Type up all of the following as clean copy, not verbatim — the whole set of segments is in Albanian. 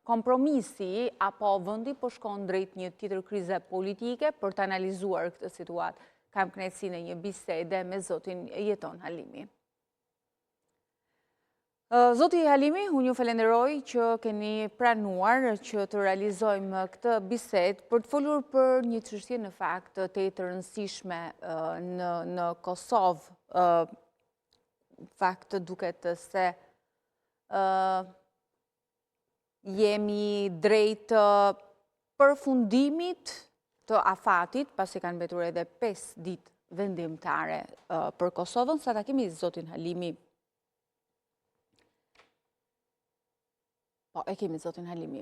kompromisi apo vendi po shkon drejt një tjetër krize politike për të analizuar këtë situatë. Kam kënaqësinë e një bisede me zotin Jeton Halimi. Zoti Halimi, unë ju falenderoj që keni pranuar që të realizojmë këtë bisedë për të folur për një çështje në fakt të të rëndësishme në, në Kosovë. Fakt duket se jemi drejt përfundimit të afatit, pasi kanë mbetur edhe 5 ditë vendimtare për Kosovën. Sa ta kemi zotin Halimi Po, e kemi zotin Halimi.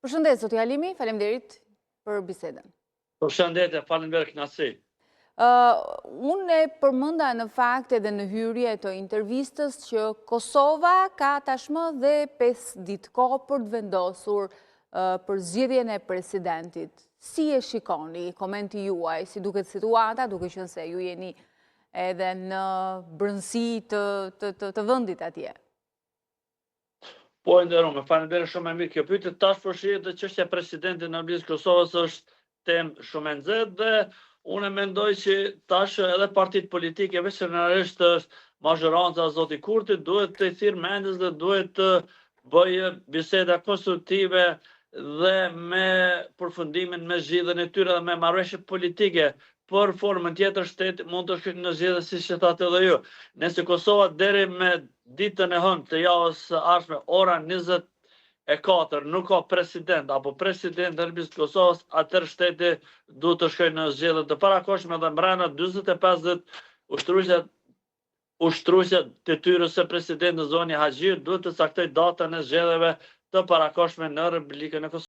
Përshëndetje, zoti Halimi, faleminderit për bisedën. Përshëndetje, faleminderit kënaqësi. Unë e përmenda në fakt edhe në hyrje të intervistës që Kosova ka tashmë dhe 5 ditë kohë për të vendosur për zgjedhjen e presidentit. Si e shikoni, komenti juaj, si duket situata, duke qenë se ju jeni edhe në brendësi të, të, të, të vendit atje. Po e nderume, faleminderit shumë e mirë kjo pyetje. Tash po shihet dhe çështja e presidentit në Republikën e Kosovës është temë shumë e nxehtë dhe unë mendoj që tash edhe partitë politike, veçanërisht është mazhoranca e zoti Kurti, duhet të thirr mendjes dhe duhet të bëjë biseda konstruktive dhe me përfundimin me zgjidhjen e tyre dhe me marrëveshje politike për formën tjetër shteti mund të shkojë në zgjedhje siç e thatë edhe ju. Nëse Kosova deri me ditën e hënë të javës së ardhshme ora 24 nuk ka president apo president të Republikës së Kosovës, atëherë shteti duhet të shkojë në zgjedhje të parakohshme dhe mbrenda 45 ditë ushtruesja ushtruesja detyrës së presidentit zonja Haxhiu duhet të caktojë datën e zgjedhjeve të parakohshme në Republikën e Kosovës.